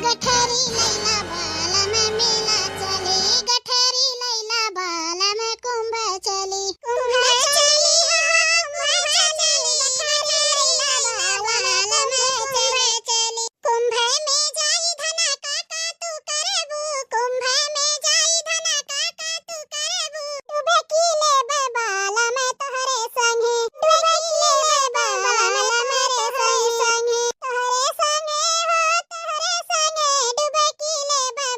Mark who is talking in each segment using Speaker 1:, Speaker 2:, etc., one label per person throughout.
Speaker 1: गठरी लैला बालम मेला चली, गठरी लैला बालम कुंभ चली, कुंभ चली हाँ कुंभ चली, गठरी लैला बालम कुंभ चली। कुंभ में जाई धना काका तू करबू, कुंभ में जाई धना काका तू करबू, डुबकी लेबै बालम तोहरे संगे, डुबकी लेबै बालम तोहरे संगे, तोहरे संगे हो तोहरे संगे, डुबकी लेबै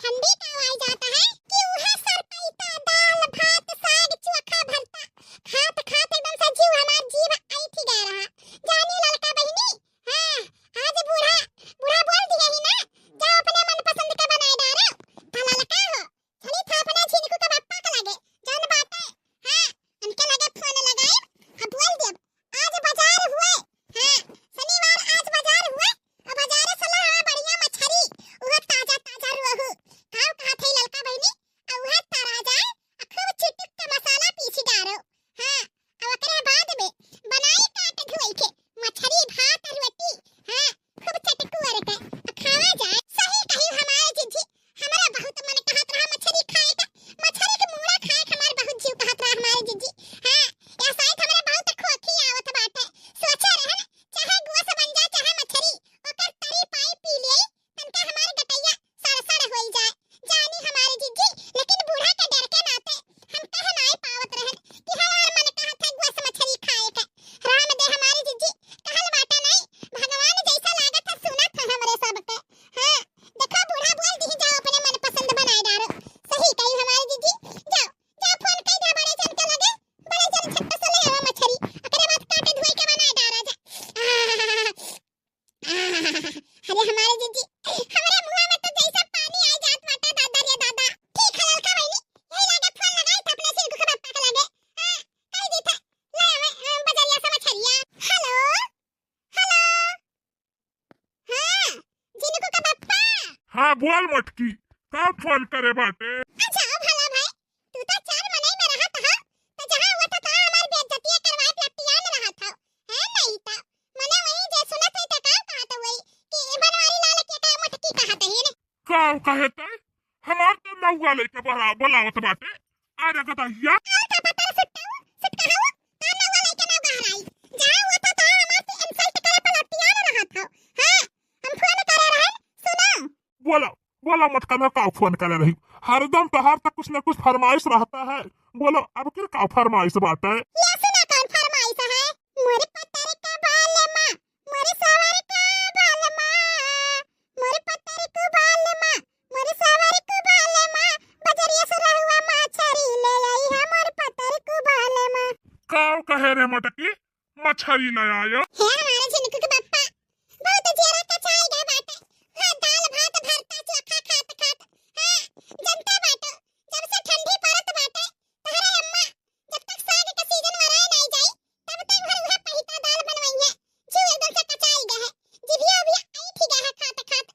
Speaker 1: ठंडी का आई जाता है कि उहे सरपैता दाल भात साग चोखा भरता खात खात एकदम से जीव हमार जीव आई थी गा रहा। जानी ललका बहिनी, हां आज बूढ़ा बूढ़ा बोल दिया ही ना, जाओ अपने मन पसंद का बनाए डारो। ता ललका हो छली था अपना छिनकू का बप्पा का लगे जान बाटे। हां उनके लगे फोन लगाए अब बोल देब आज बाजार हुए। हां शनिवार आज बाजार हुए और बाजार से ला बढ़िया मछरी उह ताजा ताजा रोहू काव कहा थे ललका बहिनी और उह तरा जाए और खूब चिटुक का मसाला पीसी डारो। हां और ओकरे बाद में बनाई काट धोई के मछरी भात और रोटी। हां खूब चटकुअर के और खावा जाए। सही कही हमारे जीजी, हमारा बहुत मन कहत रहा मछरी खाए का, मछरी के मूड़ा खाए के हमार बहुत जीव कहत रहा हमारे जीजी। हां या शायद हमरा बहुत खोखी आवत बाटे, सोचे रहन चाहे गुआ से बन जाए चाहे मछरी ओकर तरी पाई पी ले तनका हमार गटैया सड़ सड़ होई जाए। जानी हमारे जीजी, लेकिन बूढ़ा के डर के नाते हम कह नाई पावत रहन कि हमार मन कहत है गुआ से मछरी खाए का। राम दे हमारे जीजी कहल बाटा नहीं, भगवान जैसा लागत है सुनत है हमरे सबके। हां देखो बूढ़ा बोल दी जाओ अपने मन पसंद बनाए डारो। सही कही हमारे जीजी, जाओ जाओ फोन कई दे बड़े जन के लगे, बड़े जन छट्टा से ले आवा मछरी ओकरे बाद काटे धोई के बनाए डारा जा। अरे हमारे जीजी हमरे मुंह में तो जैसा पानी आई जात बाटे दादा रे दादा। ठीक है ललका बहिनी, यही लागे फोन लगाई था अपने सिर के बप्पा के लगे। हां कह दी था ले आवे बजरिया से मछरिया। हेलो हेलो, हां जिनको का बप्पा।
Speaker 2: हाँ बोल मटकी, का फोन करे बाटे?
Speaker 1: अच्छा भला भाई, तू तो चार मनई में रहा था तो जहां हुआ था तहां हमारी बेइज्जती करवाए प्लटिया में रहा था है नहीं था मने वही जे सुनत है त का कहत वही कि बनवारी लाल के का मटकी कहत है ने।
Speaker 2: का कहे ते हमार तो नौवा लेके बड़ा बोलावत बाटे। अरे गदहिया
Speaker 1: और का पता सुट्टा सुट कहा ता नौवा लेके ना गहराई जहां हुआ था तहां हमार से इंसल्ट करे प्लटिया में रहा था। हां हम फोन करे रहन, सुना
Speaker 2: बोला बोला मटका ना का फोन करे रही, हरदम तहार तक कुछ न कुछ फरमाइश रहता है। बोलो अब फिर का फरमाइश बाटे?
Speaker 1: ये सुना कौन फरमाइश है? मोरे पत्थर का बाल माँ, मोरे सवार का बाल माँ, मोरे पत्थर को बाल माँ, मोरे सवार को बाल माँ, बजरिया से रहुआ मछरी ले आई है मोरे पत्थर को बाल माँ।
Speaker 2: का कहे रे मटकी मछरी ले आयो?
Speaker 1: हे हमारे झिनकू के बप्पा बहुत जेरा कचाई गए बाटे। हाँ दाल भात भरता चोखा खात खात। हाँ जनता बाटो जब से ठंडी पड़त बाटे तहरे अम्मा जब तक साग का सीजन मराए नहीं जाई तब तक भर उहे पहिता दाल बनवाई है। जीव एकदम से कचाई गए है, जिभिया भी आई थी गए है खात खात।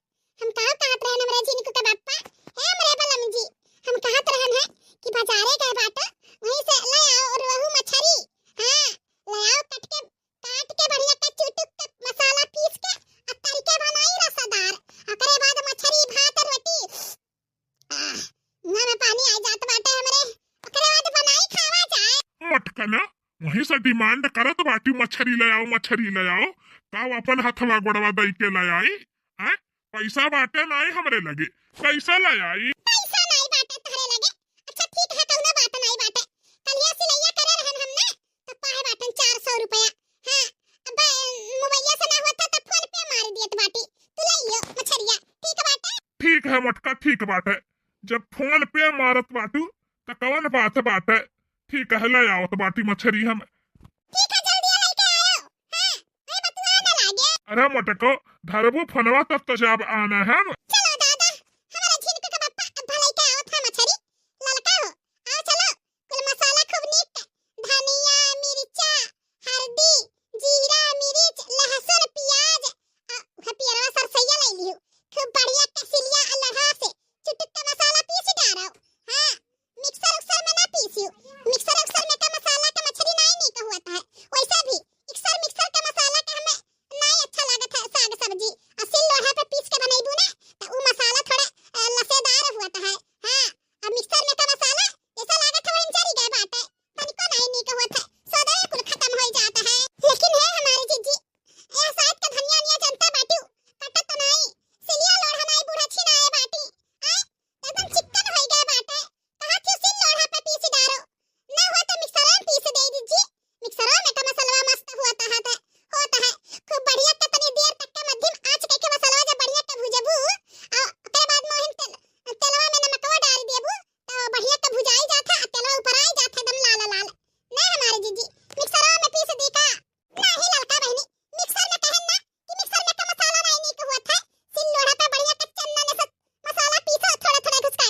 Speaker 1: हम कहा कहत रहन हमरे झिनकू के बप्पा, हे हमरे बलम जी, हम कहत रहन है कि बाजारे गए बाटो वहीं से ले आओ रोहू मछरी। हाँ ले आओ कट के काट के बढ़िया का चुटुक के मसाला पीस के और तरीके बनाई रसादार, ओकरे बाद मछरी भात रोटी। आह मुंह में पानी आ जात बाटे हमरे, ओकरे बाद बनाई खावा जाए।
Speaker 2: मटकना वहीं से डिमांड करत बाटी मछरी ले आओ मछरी ले आओ, का अपन हथवा गोड़वा दई के ले आई? हैं पैसा बाटे नहीं हमरे लगे, कैसे ले आई?
Speaker 1: पैसा नहीं बाटे तोहरे लगे? अच्छा ठीक है कौनो बात नहीं बाटे, कलिया सिलैया करे रहन हम ना तो पाए बाटन 400 रुपया। हां अब मोबाइलिया से ना हुआ था तब फोन पे मार दियत बाटी, तू लइयो मछरिया। ठीक बाटे?
Speaker 2: ठीक है मटका ठीक बाटे, जब फोन पे मारत बाटू तो कवन बात बाटे। ठीक है ले आवत बाटी मछरी हम।
Speaker 1: ठीक है जल्दी लेके आयो। हां ए बतुआ ना लागे।
Speaker 2: अरे मटको धरबू फोनवा तब तो जाब आना है।
Speaker 1: चलो दादा हमारा झिनकू के बप्पा अब भलाई के आवत है मछरी। ललका हो आओ चलो, कुल मसाला खूब नीक धनिया मिर्चा हल्दी जीरा मिर्च लहसुन प्याज आ पियरवा सरसैया ले लियो, खूब बढ़िया कसिलिया लढ़ा से चुटुक का मसाला पीस डारो। हां मिक्सर उक्सर में ना पीसियो, मिक्सर उक्सर में का मसाला का मछली नहीं नीक हुआ है। वैसा भी मिक्सर मिक्सर का मसाला का हमें नहीं अच्छा लागत है साग सब्जी, असिल लोहा पे पीस के बनाईबू ना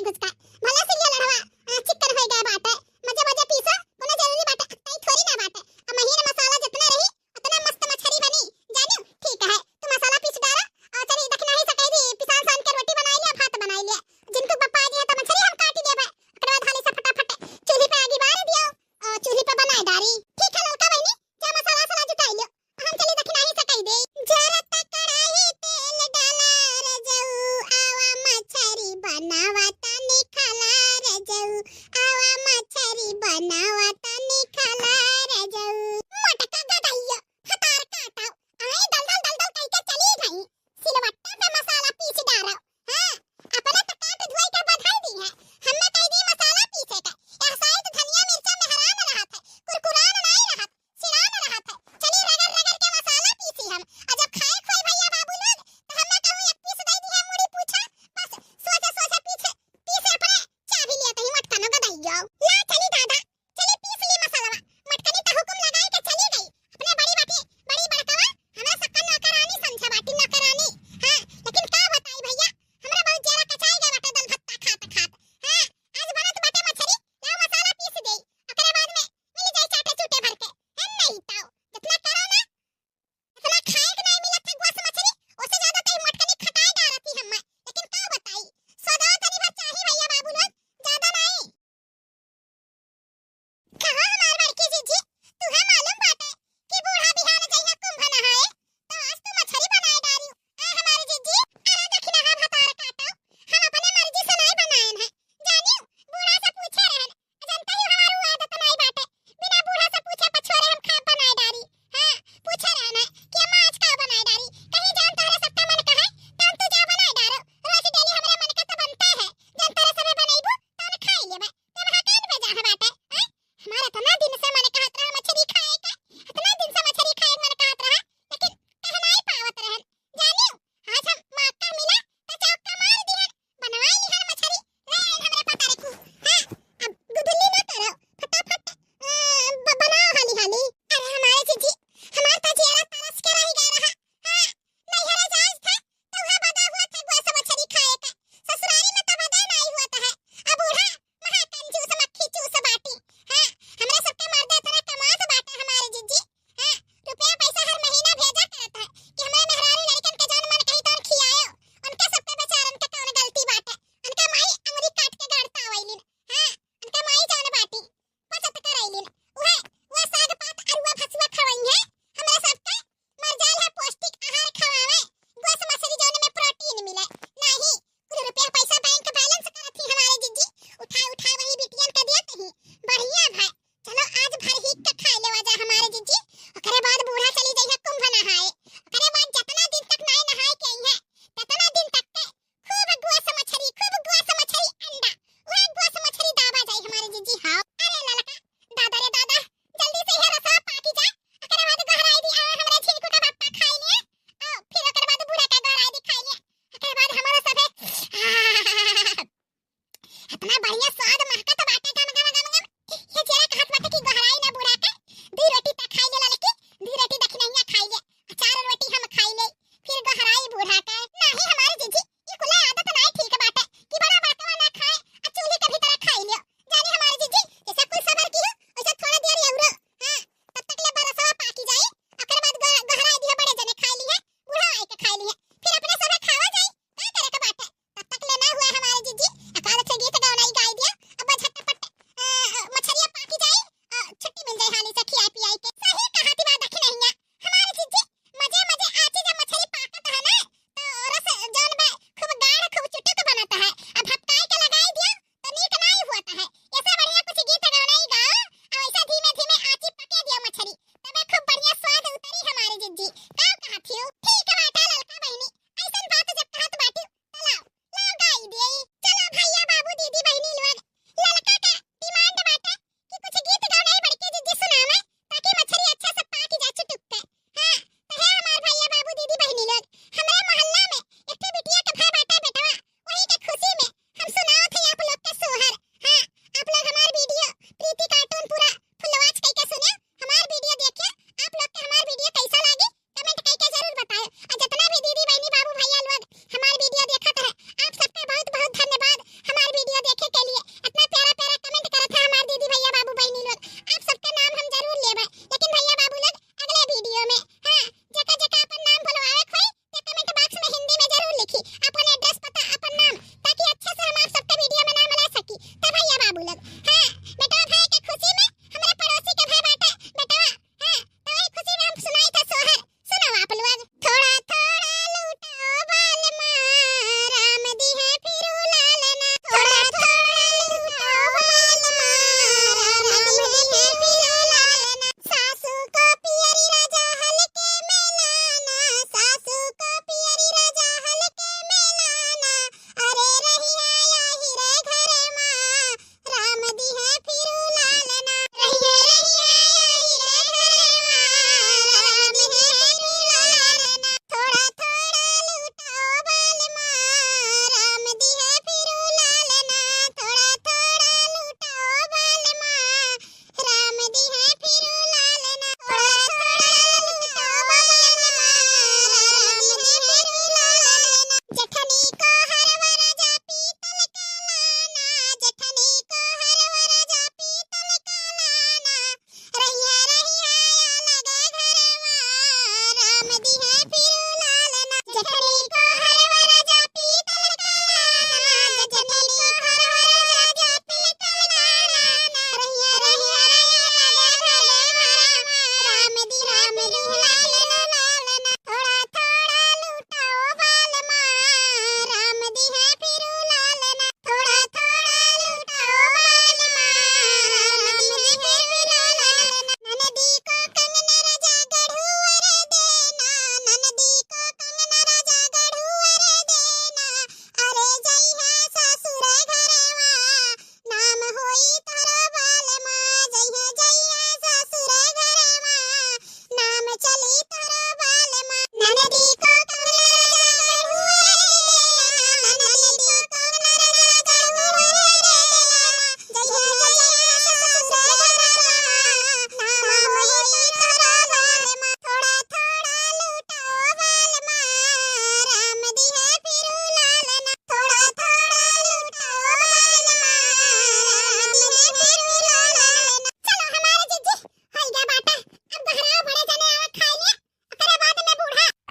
Speaker 1: घुसका भला सिंगे लड़वा चिकन होई गए बाटे मजे मजे पीसा कोनो जरूरी बाटे तई थोड़ी ना बाटे। अब महीन मसाला जितना रही उतना मस्त मछली बनी जानियो। ठीक है तू मसाला पीस डाला और चली दखना ही सकाई दी पिसान सान के रोटी बनाई लिया भात बनाई लिया। जिनको पप्पा जी है तो मछली हम काट देबे ओकरा बाद हाली से फटाफट चूल्ही पे आगी बार दियो और चूल्ही पे बनाई डारी। ठीक है ललका बहनी जा मसाला सला जुटाई लियो हम चली दखना ही सकाई दे। जरा कढ़ाई तेल डाला रजऊ आवा मछरी बनावा तनी।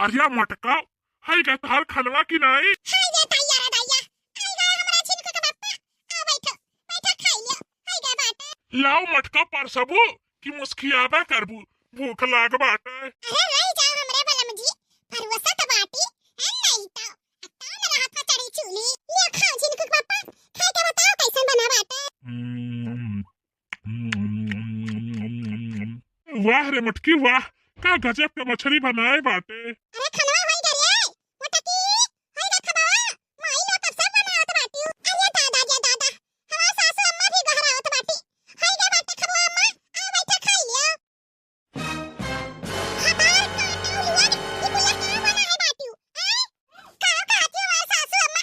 Speaker 2: अरिया मटका हाय का तहार खनवा की नाई।
Speaker 1: हाय गे तैयार दैया, हाय गे हमरा छिनकू के बापा, आ बैठो बैठो खाई लियो, हाय गे बाटे।
Speaker 2: लाओ मटका पर सबू कि मुस्कियाबा करबू, भूख लाग बाटे।
Speaker 1: अरे रह जाओ हमरे बलम जी, भरोसा तो बाटी है नहीं तो अत्ता मेरा हाथ में चढ़ी चूली। लियो खाओ छिनकू के बापा, खाई के बताओ कैसन बना बाटे।
Speaker 2: वाह रे मटकी वाह, का गजब के मछली बनाए बाटे।
Speaker 1: अरे खनवा होई गे रे मोटकी, होई गे खबावा, माई लो कब सब बनावत बाटी। अरे दादा जे दादा, हमार सासू अम्मा भी गहरावत बाटी। होई गे बाटे खबवा अम्मा, आ बैठा खाई लियो। हतार काटा हुआ ई कुल्ला का बना है बाटी? आ का कहती हमार सासू अम्मा,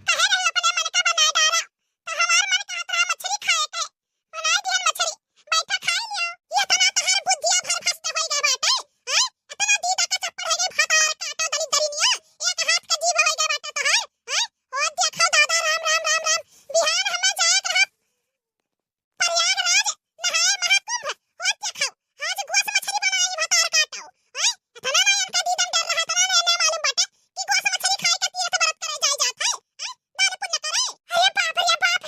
Speaker 1: कहे रही अपने मन का बनाए डारा, तो हमार मन कहत रहा मछली खाए के, बनाए दिहन मछली, बैठा खाई लियो। ये तना तहार बुद्धिया भर फसते होई गए बाटे। आ इतना दीदा का चप्पड़ हो गई भतार काटा दली दरिनिया, एक हाथ का जीव हो गए बाटे तहार। आ हो देखो दादा, राम राम राम राम, बिहार हमें जाए रहा प्रयागराज नहाए महाकुंभ, हो देखो आज गोस मछली बनाई भतार काटाओ। आ इतना ना इनका दीदन डर रहा, इतना ना मालूम बाटे कि गोस मछली खाए के तीर्थ व्रत करे जाए जात है। आ दान पुण्य करे। अरे बाप रे बाप,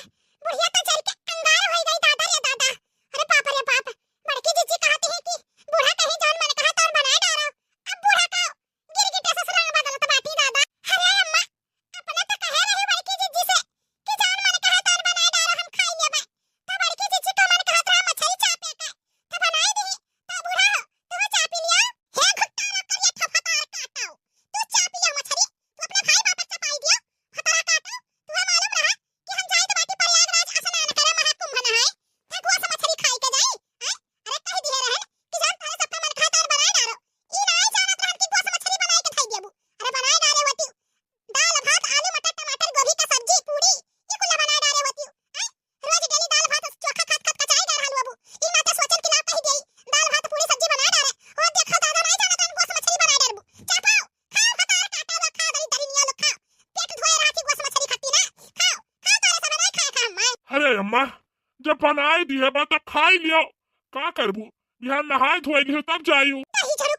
Speaker 1: बुढ़िया तो जल के अंगार हो गई दादा रे दादा। अरे बाप रे बाप, बड़की जीजी कहती है कि बूढ़ा कहीं जौन मन कहा तौन बनाए डारो, अब बूढ़ा का गिरगिटे से रंग बदलत बाटी दादा। अरे अम्मा, अपने तो कहे रही बड़की जीजी से कि जौन मन कहा तौन बनाए डारो, हम खाई लेबे, तो बड़की जीजी का मन कहत रहा मछली चापे के, तो बनाई दी, तो बूढ़ा हो तू चापी लिया। हे घुट्टा करिया ठफतार काटाओ, तू चापी लिया मछली, तू अपने भाई बाप चपाई दियो फतरा काटाओ। तू मालूम रहा कि हम जाए तो बाटी प्रयागराज स्नान करे महाकुंभ नहाए, तो गोस मछली खाई के जाई। अरे कह दिए रहन कि जौन तारे सबका मन खाता और बनाए डारो, ई नाई जानत रहन कि गोस मछली बनाए के खाई देबू। अरे बनाए डारे होती दाल भात आलू मटर टमाटर गोभी का सब्जी पूरी, ई कुल बनाए डारे होती। रोज डेली दाल भात चोखा खात खात कचाई डार हलवा बू, ई माते सोचन कि ना कह देई दाल भात पूरी सब्जी बनाए डारे। हो देखो दादा नाई जानत रहन गोस मछली बनाए डारबू, चापाओ खाओ फतार काटा वा खा दली दली लोग खाओ, पेट धोए राखी गोस मछली खाती ना, खाओ खाओ तारे सब नहीं खाए खा मैं।
Speaker 2: अरे अम्मा, जब बनाए दिए बा तब खाई लियो, का करबू, बिहान नहाए धोए लियो तब जायू।
Speaker 1: दही झरू